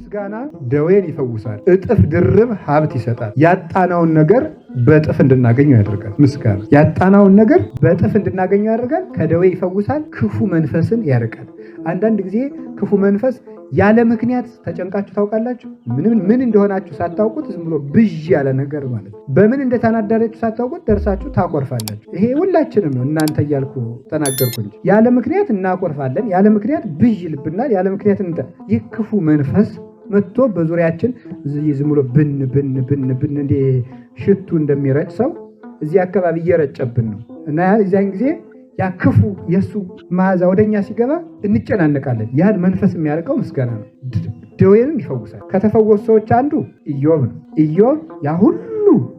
ምስጋና ደዌን ይፈውሳል፣ እጥፍ ድርብ ሀብት ይሰጣል። ያጣናውን ነገር በእጥፍ እንድናገኘው ያደርጋል። ምስጋና ያጣናውን ነገር በእጥፍ እንድናገኘው ያደርጋል። ከደዌ ይፈውሳል፣ ክፉ መንፈስን ያርቃል። አንዳንድ ጊዜ ክፉ መንፈስ ያለ ምክንያት ተጨንቃችሁ ታውቃላችሁ? ምንም ምን እንደሆናችሁ ሳታውቁት ዝም ብሎ ብዥ ያለ ነገር ማለት ነው። በምን እንደተናዳዳችሁ ሳታውቁት ደርሳችሁ ታኮርፋላችሁ። ይሄ ሁላችንም ነው፣ እናንተ እያልኩ ተናገርኩ እንጂ። ያለ ምክንያት እናኮርፋለን፣ ያለ ምክንያት ብዥ ይልብናል፣ ያለ ምክንያት ይህ ክፉ መንፈስ መጥቶ በዙሪያችን ዝም ብሎ ብን ብን ብን ብን እንደ ሽቱ እንደሚረጭ ሰው እዚህ አካባቢ እየረጨብን ነው። እና እዚያን ጊዜ ያ ክፉ የእሱ መዓዛ ወደኛ ሲገባ እንጨናነቃለን። ያን መንፈስ የሚያርቀው ምስጋና ነው። ደዌንም ይፈውሳል። ከተፈወሱ ሰዎች አንዱ ኢዮብ ነው። ኢዮብ ያ ሁሉ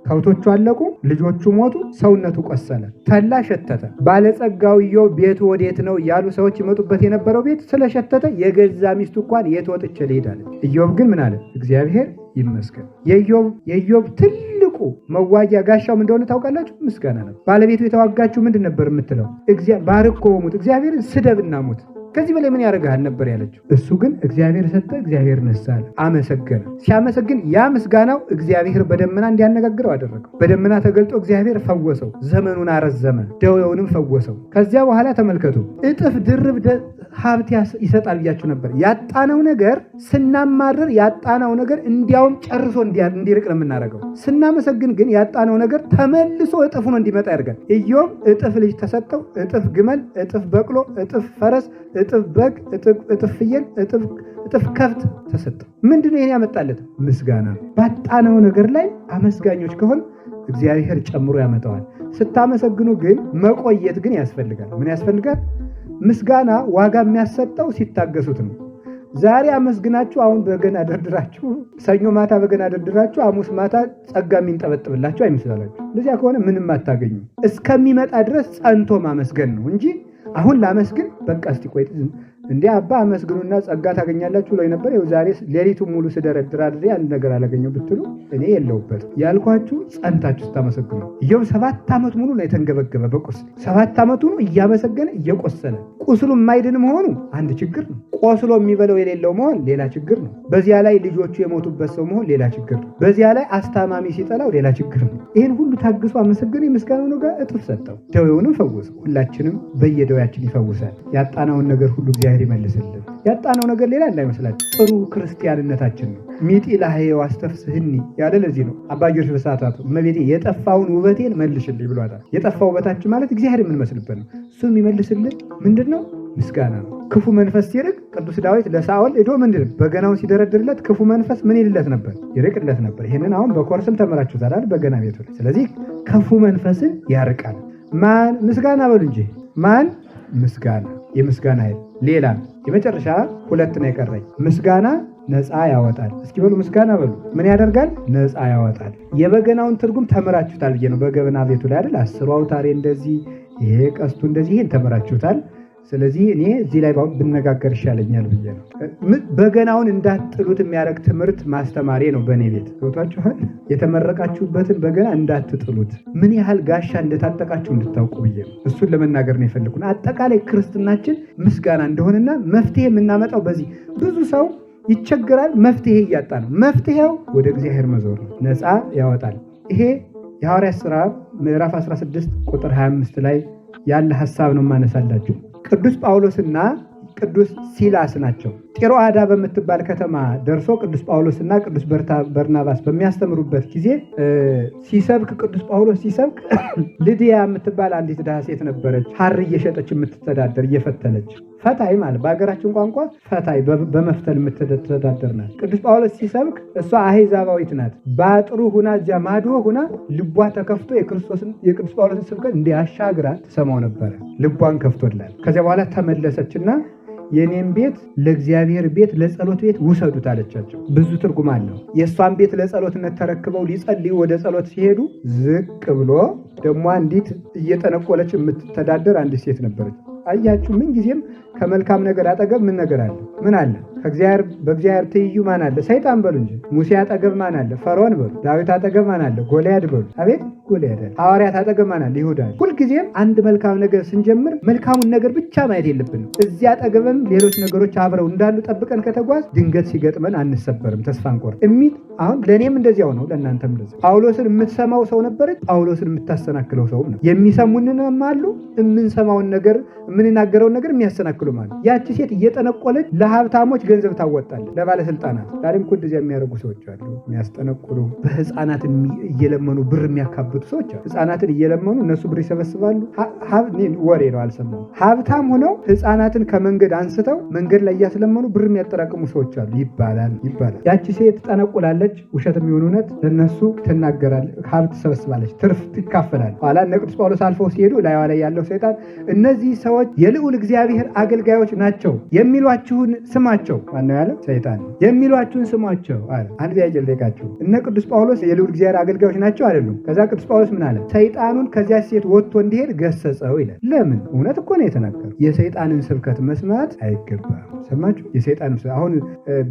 ከብቶቹ አለቁ፣ ልጆቹ ሞቱ፣ ሰውነቱ ቆሰለ፣ ተላ ሸተተ። ባለጸጋው ኢዮብ ቤቱ ወዴት ነው ያሉ ሰዎች ይመጡበት የነበረው ቤት ስለሸተተ የገዛ ሚስቱ እንኳን የት ወጥቼ ልሂድ አለች። ኢዮብ ግን ምን አለ? እግዚአብሔር ይመስገን። የኢዮብ ትልቁ መዋጊያ ጋሻው ምን እንደሆነ ታውቃላችሁ? ምስጋና ነው። ባለቤቱ የተዋጋችሁ ምንድን ነበር የምትለው? ባርኮ ሙት፣ እግዚአብሔርን ስደብና ሙት፣ ከዚህ በላይ ምን ያደርግሃል ነበር ያለችው። እሱ ግን እግዚአብሔር ሰጠ፣ እግዚአብሔር ነሳ አለ። አመሰገነ። ሲያመሰግን ያ ምስጋናው እግዚአብሔር በደመና እንዲያነጋግረው አደረገው። በደመና ተገልጦ እግዚአብሔር ፈወሰው፣ ዘመኑን አረዘመ፣ ደዌውንም ፈወሰው። ከዚያ በኋላ ተመልከቱ፣ እጥፍ ድርብ ሀብት ይሰጣል ብያችሁ ነበር። ያጣነው ነገር ስናማርር ያጣነው ነገር እንዲያውም ጨርሶ እንዲርቅ ነው የምናደርገው። ስናመሰግን ግን ያጣነው ነገር ተመልሶ እጥፍ ሆኖ እንዲመጣ ያደርጋል። ኢዮብ እጥፍ ልጅ ተሰጠው፣ እጥፍ ግመል፣ እጥፍ በቅሎ፣ እጥፍ ፈረስ፣ እጥፍ በግ፣ እጥፍ ፍየል፣ እጥፍ ከብት ተሰጠው። ምንድነው ይሄን ያመጣለት? ምስጋና። ባጣነው ነገር ላይ አመስጋኞች ከሆን እግዚአብሔር ጨምሮ ያመጣዋል። ስታመሰግኑ ግን መቆየት ግን ያስፈልጋል። ምን ያስፈልጋል? ምስጋና ዋጋ የሚያሰጠው ሲታገሱት ነው። ዛሬ አመስግናችሁ አሁን በገና ደርድራችሁ፣ ሰኞ ማታ በገና ደርድራችሁ ሐሙስ ማታ ጸጋ የሚንጠበጥብላችሁ አይመስላችሁ። እንደዚያ ከሆነ ምንም አታገኙ። እስከሚመጣ ድረስ ጸንቶ ማመስገን ነው እንጂ አሁን ላመስግን በቃ እስቲ ቆይ እንዴ አባ አመስግኑና ጸጋ ታገኛላችሁ ብሎኝ ነበር። ይኸው ዛሬ ሌሊቱን ሙሉ ስደረድር አድሬ አንድ ነገር አላገኘው ብትሉ እኔ የለሁበትም። ያልኳችሁ ጸንታችሁ ስታመሰግኑ። ኢዮብ 7 ዓመት ሙሉ ነው የተንገበገበ በቁስል። 7 ዓመቱ ነው እያመሰገነ እየቆሰለ። ቁስሉ የማይድን መሆኑ አንድ ችግር ነው። ቆስሎ የሚበለው የሌለው መሆን ሌላ ችግር ነው። በዚያ ላይ ልጆቹ የሞቱበት ሰው መሆን ሌላ ችግር ነው። በዚያ ላይ አስታማሚ ሲጠላው ሌላ ችግር ነው። ይህን ሁሉ ታግሶ አመሰገነ። የምስጋናውን ዋጋ እጥፍ ሰጠው፣ ደዌውንም ፈወሰው። ሁላችንም በየደዌያችን ይፈውሳል። ያጣነውን ነገር ሁሉ እግዚአብሔር ይመልስልን። ያጣነው ነገር ሌላ እንዳይመስላችሁ ጥሩ ክርስቲያንነታችን ነው። ሚጢ ላህየው አስተፍስህኒ ያለ ለዚህ ነው። አባ ጊዮርጊስ በሰዓታቱ እመቤቴ የጠፋውን ውበቴን መልሽልኝ ብሏታል። የጠፋው ውበታችን ማለት እግዚአብሔር የምንመስልበት ነው። እሱ የሚመልስልን ምንድነው? ምስጋና ነው። ክፉ መንፈስ ሲርቅ ቅዱስ ዳዊት ለሳኦል ሄዶ ምንድን በገናውን ሲደረድርለት ክፉ መንፈስ ምን ይልለት ነበር? ይርቅለት ነበር። ይሄንን አሁን በኮርስም ተምራችሁታል አይደል? በገና ቤቱ ላይ። ስለዚህ ክፉ መንፈስን ያርቃል። ማን ምስጋና በሉ እንጂ ማን ምስጋና፣ የምስጋና ኃይል። ሌላ የመጨረሻ 2 ነው የቀረኝ። ምስጋና ነፃ ያወጣል። እስኪ በሉ ምስጋና በሉ። ምን ያደርጋል? ነፃ ያወጣል። የበገናውን ትርጉም ተምራችሁታል ብዬ ነው። በገበና ቤቱ ላይ አይደል? 10 አውታሬ እንደዚህ፣ ይሄ ቀስቱ እንደዚህ፣ ይሄን ተምራችሁታል። ስለዚህ እኔ እዚህ ላይ ብነጋገር ይሻለኛል ብዬ ነው። በገናውን እንዳትጥሉት የሚያደርግ ትምህርት ማስተማሬ ነው በእኔ ቤት። ገብቷችኋል? የተመረቃችሁበትን በገና እንዳትጥሉት፣ ምን ያህል ጋሻ እንደታጠቃችሁ እንድታውቁ ብዬ ነው። እሱን ለመናገር ነው የፈለኩት። አጠቃላይ ክርስትናችን ምስጋና እንደሆነና መፍትሄ የምናመጣው በዚህ። ብዙ ሰው ይቸግራል፣ መፍትሄ እያጣ ነው። መፍትሄው ወደ እግዚአብሔር መዞር ነው። ነፃ ያወጣል። ይሄ የሐዋርያት ሥራ ምዕራፍ 16 ቁጥር 25 ላይ ያለ ሐሳብ ነው የማነሳላችሁ። ቅዱስ ጳውሎስና ቅዱስ ሲላስ ናቸው። ጢሮአዳ በምትባል ከተማ ደርሶ ቅዱስ ጳውሎስና ቅዱስ በርናባስ በሚያስተምሩበት ጊዜ ሲሰብክ ቅዱስ ጳውሎስ ሲሰብክ ልድያ የምትባል አንዲት ድሃ ሴት ነበረች። ሐር እየሸጠች የምትተዳደር እየፈተለች፣ ፈታይ ማለት በሀገራችን ቋንቋ ፈታይ በመፍተል የምትተዳደር ናት። ቅዱስ ጳውሎስ ሲሰብክ እሷ አህዛባዊት ናት። ባጥሩ ሁና እዚያ ማዶ ሁና ልቧ ተከፍቶ የቅዱስ ጳውሎስን ስብከት እንዲያሻግራ ትሰማው ነበረ። ልቧን ከፍቶላል። ከዚያ በኋላ ተመለሰችና የኔን ቤት ለእግዚአብሔር ቤት ለጸሎት ቤት ውሰዱት አለቻቸው። ብዙ ትርጉም አለው። የእሷን ቤት ለጸሎትነት ተረክበው ሊጸልዩ ወደ ጸሎት ሲሄዱ ዝቅ ብሎ ደግሞ አንዲት እየጠነቆለች የምትተዳደር አንዲት ሴት ነበረች። አያችሁ፣ ምን ጊዜም ከመልካም ነገር አጠገብ ምን ነገር አለ? ምን አለ? ከእግዚአብሔር በእግዚአብሔር ትይዩ ማን አለ? ሰይጣን በሉ እንጂ። ሙሴ አጠገብ ማን አለ? ፈርዖን በሉ። ዳዊት አጠገብ ማን አለ? ጎልያድ በሉ። አቤት ጎልያድ አለ። ሐዋርያት አጠገብ ማን አለ? ይሁዳ አለ። ሁልጊዜም አንድ መልካም ነገር ስንጀምር መልካሙን ነገር ብቻ ማየት የለብንም። እዚያ አጠገብም ሌሎች ነገሮች አብረው እንዳሉ ጠብቀን ከተጓዝ ድንገት ሲገጥመን አንሰበርም፣ ተስፋ አንቆርጥ። አሁን ለእኔም እንደዚያው ነው፣ ለእናንተም እንደዚያው። ጳውሎስን የምትሰማው ሰው ነበረች፣ ጳውሎስን የምታሰናክለው ሰው ነው። የሚሰሙንንም አሉ፣ የምንሰማውን ነገር የምንናገረውን ነገር የሚያሰናክሉ ማለት። ያቺ ሴት እየጠነቆለች ለሀብታሞች ገንዘብ ታወጣለች፣ ለባለስልጣናት። ዛሬም እኮ እንደዚያ የሚያደርጉ ሰዎች አሉ፣ የሚያስጠነቁሉ፣ በህፃናት እየለመኑ ብር የሚያካብቱ ሰዎች አሉ። ህፃናትን እየለመኑ እነሱ ብር ይሰበስባሉ። ወሬ ነው፣ አልሰማሁም። ሀብታም ሆነው ህፃናትን ከመንገድ አንስተው መንገድ ላይ እያስለመኑ ብር የሚያጠራቅሙ ሰዎች አሉ ይባላል ይባላል። ያቺ ሴት ትጠነቁላለች፣ ውሸት የሚሆን እውነት ለነሱ ትናገራለች፣ ሀብት ትሰበስባለች፣ ትርፍ ትካፈላለች። ኋላ እነ ቅዱስ ጳውሎስ አልፈው ሲሄዱ ላይዋ ላይ ያለው ሰይጣን እነዚህ ሰዎች የልዑል እግዚአብሔር አገልጋዮች ናቸው የሚሏችሁን ስማቸው። ማነው ያለው? ሰይጣን። የሚሏችሁን ስሟቸው አለ። አንድ ጥያቄ ልጠይቃችሁ። እነ ቅዱስ ጳውሎስ የልዑል እግዚአብሔር አገልጋዮች ናቸው አይደሉም? ከዛ ቅዱስ ጳውሎስ ምን አለ? ሰይጣኑን ከዚያች ሴት ወጥቶ እንዲሄድ ገሰጸው ይላል። ለምን? እውነት እኮ ነው የተናገረው። የሰይጣንን ስብከት መስማት አይገባም። ሰማችሁ? የሰይጣን አሁን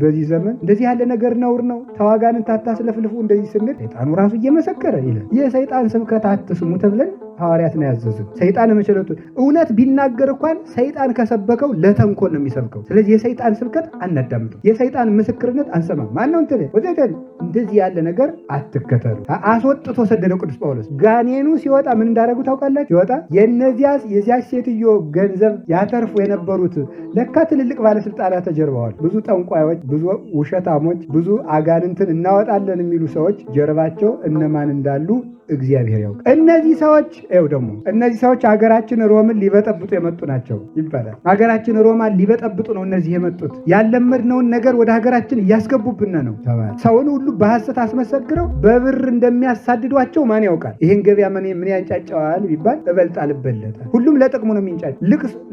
በዚህ ዘመን እንደዚህ ያለ ነገር ነውር ነው፣ ተዋጋንን ታታስለፍልፉ እንደዚህ ስንል ሰይጣኑ ራሱ እየመሰከረ ይላል። የሰይጣን ስብከት አትስሙ ተብለን ሐዋርያት ነው ያዘዙን። ሰይጣን መቸለቱ እውነት ቢናገር እንኳን ሰይጣን ከሰበከው ለተንኮል ነው የሚሰብከው። ስለዚህ የሰይጣን ስብከት አናዳምጥም፣ የሰይጣን ምስክርነት አንሰማም። ማነው እንትን ወዘተ እንደዚህ ያለ ነገር አትከተሉ። አስወጥቶ ሰደደው ቅዱስ ጳውሎስ። ጋኔኑ ሲወጣ ምን እንዳደረጉ ታውቃላችሁ? ሲወጣ የነዚያስ የዚያች ሴትዮ ገንዘብ ያተርፉ የነበሩት ለካ ትልልቅ ባለስልጣናት ተጀርበዋል። ብዙ ጠንቋዮች፣ ብዙ ውሸታሞች፣ ብዙ አጋንንትን እናወጣለን የሚሉ ሰዎች ጀርባቸው እነማን እንዳሉ እግዚአብሔር ያውቃል። እነዚህ ሰዎች ይኸው ደግሞ እነዚህ ሰዎች ሀገራችን ሮምን ሊበጠብጡ የመጡ ናቸው ይባላል። ሀገራችን ሮማን ሊበጠብጡ ነው እነዚህ የመጡት። ያለመድነውን ነገር ወደ ሀገራችን እያስገቡብን ነው ተባለ። ሰውን ሁሉ በሐሰት አስመሰክረው በብር እንደሚያሳድዷቸው ማን ያውቃል? ይህን ገበያ ምን ያንጫጫዋል ቢባል እበልጥ አልበለጠ። ሁሉም ለጥቅሙ ነው የሚንጫጭ።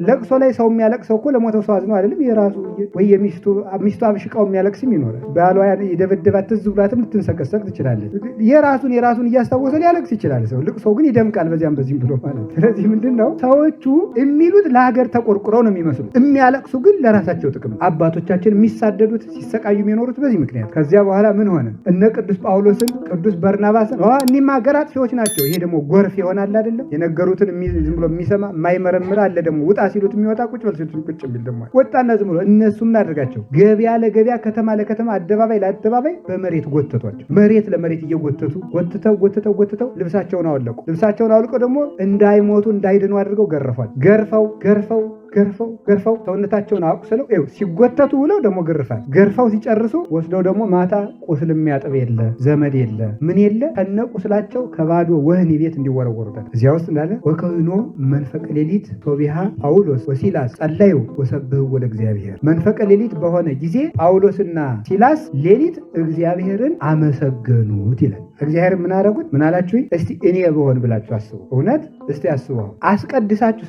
ለቅሶ ላይ ሰው የሚያለቅሰው እኮ ለሞተው ሰው አዝኖ አይደለም። የራሱ ወይ የሚስቱ ሚስቱ አብሽቃው የሚያለቅስም ይኖራል። ባሏ የደበደባት ትዝ ብሏትም ልትንሰቀሰቅ ትችላለች። የራሱን እያስታወሰ ሊያለቅስ ይችላል ሰው። ልቅሶ ግን ይደምቃል በዚያም በዚህም ብሎ ማለት። ስለዚህ ምንድነው ሰዎቹ የሚሉት ለሀገር ተቆርቁረው ነው የሚመስሉት፣ የሚያለቅሱ ግን ለራሳቸው ጥቅም። አባቶቻችን የሚሳደዱት ሲሰቃዩ የሚኖሩት በዚህ ምክንያት። ከዚያ በኋላ ምን ሆነ? እነ ቅዱስ ጳውሎስን ቅዱስ በርናባስን እኒህማ ሀገር አጥፊዎች ናቸው። ይሄ ደግሞ ጎርፍ ይሆናል አይደለም? የነገሩትን ዝም ብሎ የሚሰማ የማይመረምር አለ። ደግሞ ውጣ ሲሉት የሚወጣ ቁጭ በል ሲሉት ቁጭ የሚል ደግሞ ወጣና ዝም ብሎ እነሱ ምን አድርጋቸው ገበያ ለገበያ ከተማ ለከተማ አደባባይ ለአደባባይ በመሬት ጎተቷቸው። መሬት ለመሬት እየጎተቱ ጎትተው ጎትተው ጎትተው ልብሳቸውን አወለቁ። ልብሳቸውን አውልቀው ደግሞ እንዳይሞቱ እንዳይድኑ አድርገው ገረፏል። ገርፈው ገርፈው ገርፈው ገርፈው ሰውነታቸውን አቁስለው ይኸው ሲጎተቱ ውለው ደግሞ ግርፋት ገርፈው ሲጨርሱ ወስደው ደግሞ ማታ ቁስል የሚያጥብ የለ ዘመድ የለ ምን የለ ከነ ቁስላቸው ከባዶ ወህኒ ቤት እንዲወረወሩበት እዚያ ውስጥ እንዳለ ወከህኖ መንፈቀ ሌሊት ሶቢሃ ጳውሎስ ወሲላስ ጸለዩ ወሰብህዎ ለእግዚአብሔር። መንፈቀ ሌሊት በሆነ ጊዜ ጳውሎስና ሲላስ ሌሊት እግዚአብሔርን አመሰገኑት ይላል። እግዚአብሔር ምን አደረጉት? ምን አላችሁኝ? እስቲ እኔ ብሆን ብላችሁ አስቡ። እውነት እስቲ አስቡ። አስቀድሳችሁ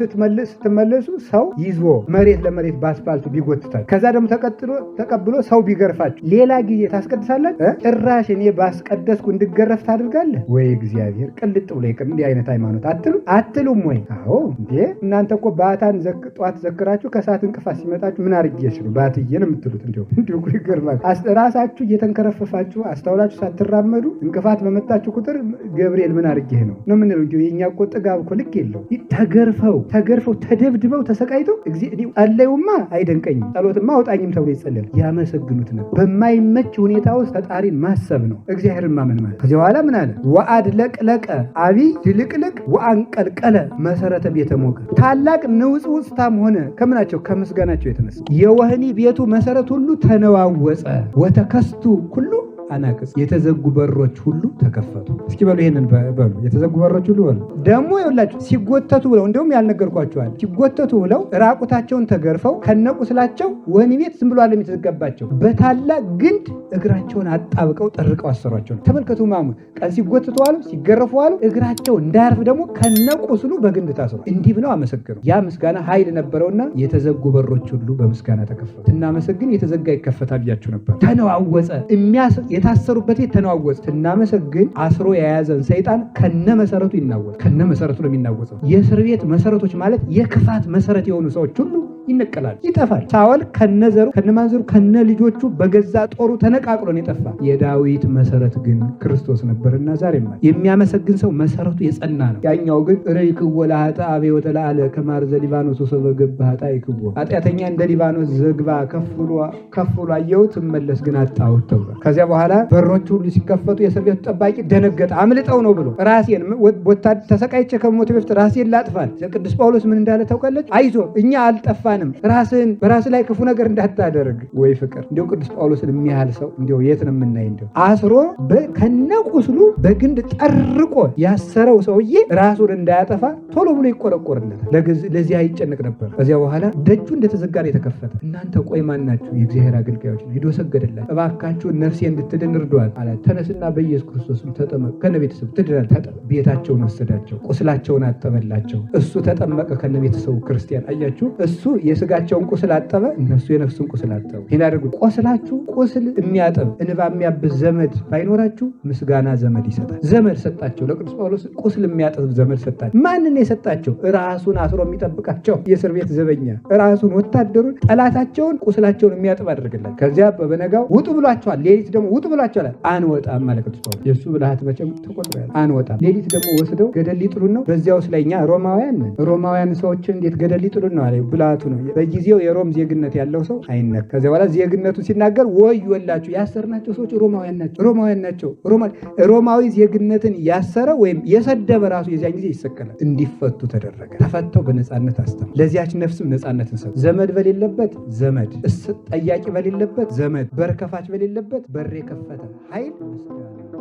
ስትመለሱ ሰው ይዞ መሬት ለመሬት በአስፋልቱ ቢጎትታችሁ ከዛ ደግሞ ተቀብሎ ሰው ቢገርፋችሁ ሌላ ጊዜ ታስቀድሳላችሁ? ጭራሽ እኔ ባስቀደስኩ እንድገረፍ ታደርጋለህ ወይ? እግዚአብሔር ቅልጥ ብሎ ይቅር። እንዲህ አይነት ሃይማኖት አትሉም ወይ? አዎ እንዴ እናንተ እኮ ባታን ጧት ዘክራችሁ ከሰዓት እንቅፋት ሲመጣችሁ ምን አድርጌሽ ነው ባትዬ ነው የምትሉት። እንዲሁ ይገርማል። ራሳችሁ እየተንከረፈፋችሁ አስተውላችሁ ሳትራመዱ እንቅፋት በመጣችሁ ቁጥር ገብርኤል ምን አድርጌህ ነው ነው የምንለው። እንዲሁ የኛ እኮ ጥጋብ እኮ ልክ የለው። ተገርፈው ተደብድበው ተሰቃይተው ጸለዩማ አይደንቀኝም፣ ጸሎትማ አውጣኝም ተብሎ ይጸለያል። ያመሰግኑት ነበር። በማይመች ሁኔታ ውስጥ ፈጣሪን ማሰብ ነው እግዚአብሔርን ማመን ማለት። ከዚያ በኋላ ምን አለ? ወአድለቅለቀ አቢይ ድልቅልቅ ወአንቀልቀለ መሰረተ ቤተ ሞገ። ታላቅ ንውጽውጽታም ሆነ ከምናቸው ከምስጋናቸው የተነሳ የወህኒ ቤቱ መሰረት ሁሉ ተነዋወጸ። ወተከስቱ ኩሉ አናቅጽ የተዘጉ በሮች ሁሉ ተከፈቱ። እስኪ በሉ ይሄንን በሉ፣ የተዘጉ በሮች ሁሉ በሉ። ደግሞ ይኸውላችሁ ሲጎተቱ ብለው እንደውም ያልነገርኳቸዋል። ሲጎተቱ ብለው ራቁታቸውን ተገርፈው ከነቁስላቸው ወህኒ ቤት ዝም ብሎ አለም የተዘጋባቸው በታላቅ ግንድ እግራቸውን አጣብቀው ጠርቀው አሰሯቸው። ተመልከቱ ማሙ ቀን ሲጎተቱ አሉ፣ ሲገረፉ አሉ። እግራቸው እንዳያርፍ ደግሞ ከነቁስሉ በግንድ ታስሯል። እንዲህ ብለው አመሰገኑ። ያ ምስጋና ኃይል ነበረውና የተዘጉ በሮች ሁሉ በምስጋና ተከፈቱ። ስናመሰግን የተዘጋ ይከፈታል ብያችሁ ነበር። ተነዋወጸ። የታሰሩበት ቤት ተነዋወጸ። ስናመሰግን አስሮ የያዘን ሰይጣን ከነ መሰረቱ ይናወጣል። ከነ መሰረቱ ነው የሚናወጸው። የእስር ቤት መሰረቶች ማለት የክፋት መሰረት የሆኑ ሰዎች ሁሉ ይነቀላል፣ ይጠፋል። ሳኦል ከነዘሩ ከነማንዘሩ ከነ ልጆቹ በገዛ ጦሩ ተነቃቅሎ ነው የጠፋ። የዳዊት መሰረት ግን ክርስቶስ ነበርና ዛሬም የሚያመሰግን ሰው መሰረቱ የጸና ነው። ያኛው ግን ርኢክዎ ለኃጥእ አበ ተለዓለ ከመ አርዘ ሊባኖስ ወሶበ ገብአ ኃጥእ ይክዎ፣ ኃጢአተኛ እንደ ሊባኖስ ዝግባ ከፍ ብሎ አየሁት፣ ስመለስ ግን አጣሁት ተብሏል። ከዚያ በኋላ በሮች ሁሉ ሲከፈቱ የእስር ቤቱ ጠባቂ ደነገጠ። አምልጠው ነው ብሎ ራሴን ተሰቃይቼ ከሞት በፊት ራሴን ላጥፋል። ቅዱስ ጳውሎስ ምን እንዳለ ታውቃለች? አይዞ እኛ አልጠፋንም፣ ራስን በራስ ላይ ክፉ ነገር እንዳታደርግ። ወይ ፍቅር! እንዲያው ቅዱስ ጳውሎስን የሚያህል ሰው እንዲያው የት ነው የምናይ? እንዲያው አስሮ ከነቁስሉ በግንድ ጠርቆ ያሰረው ሰውዬ ራሱን እንዳያጠፋ ቶሎ ብሎ ይቆረቆርለታል። ለዚያ ይጨነቅ ነበር። ከዚያ በኋላ ደጁ እንደተዘጋ ነው የተከፈተ። እናንተ ቆይ ማን ናችሁ? የእግዚአብሔር አገልጋዮች ነው። ሂዶ ሰገደላቸው። እባካችሁ ነፍሴ እንድትድን እርዷት አላት። ተነስና በኢየሱስ ክርስቶስም ተጠመቅ ከነ ቤተሰቡ ትድናል። ቤታቸውን ወሰዳቸው፣ ቁስላቸውን አጠበላቸው። እሱ ተጠመቀ ከነ ቤተሰቡ ክርስቲያን። አያችሁ፣ እሱ የስጋቸውን ቁስል አጠበ፣ እነሱ የነፍሱን ቁስል አጠቡ። ይህን አድርጉ። ቆስላችሁ ቁስል የሚያጥብ እንባ የሚያብስ ዘመድ ባይኖራችሁ ምስጋና ዘመድ ይሰጣል። ዘመድ ሰጣቸው። ለቅዱስ ጳውሎስ ቁስል የሚያጥብ ዘመድ ሰጣቸው። ማንን የሰጣቸው? ራሱን አስሮ የሚጠብቃቸው የእስር ቤት ዘበኛ፣ ራሱን ወታደሩን፣ ጠላታቸውን ቁስላቸውን የሚያጥብ አድርግላቸው። ከዚያ በበነጋው ውጡ ብሏቸዋል። ሌሊት ደግሞ ውጡ ብሏቸዋል። አንወጣም አለ ቅዱስ ጳውሎስ። የእሱ ብልሃት መቼም ተቆጥሮ ያለ አንወጣም። ሌሊት ደግሞ ወስደው ገደል ሊጥሉን ነው። በዚያውስ ላይ እኛ ሮማውያን ነን። ሮማውያን ሰዎችን እንዴት ገደል ሊጥሉን ነው አለ። ብልሃቱ ነው። በጊዜው የሮም ዜግነት ያለው ሰው አይነካ። ከዚያ በኋላ ዜግነቱ ሲናገር ወዮላችሁ ያሰርናቸው ሰዎች ሮማውያን ናቸው፣ ሮማውያን ናቸው። ሮማዊ ዜግነትን ያሰረ ወይም የሰደበ ራሱ የዚያን ጊዜ ይሰቀላል። እንዲፈቱ ተደረገ። ተፈተው በነፃነት አስተማሩ። ለዚያች ነፍስም ነፃነትን ሰጡ። ዘመድ በሌለበት ዘመድ፣ ጠያቂ በሌለበት ዘመድ፣ በር ከፋች በሌለበት በር የከፈተ ኃይል ምስጋና።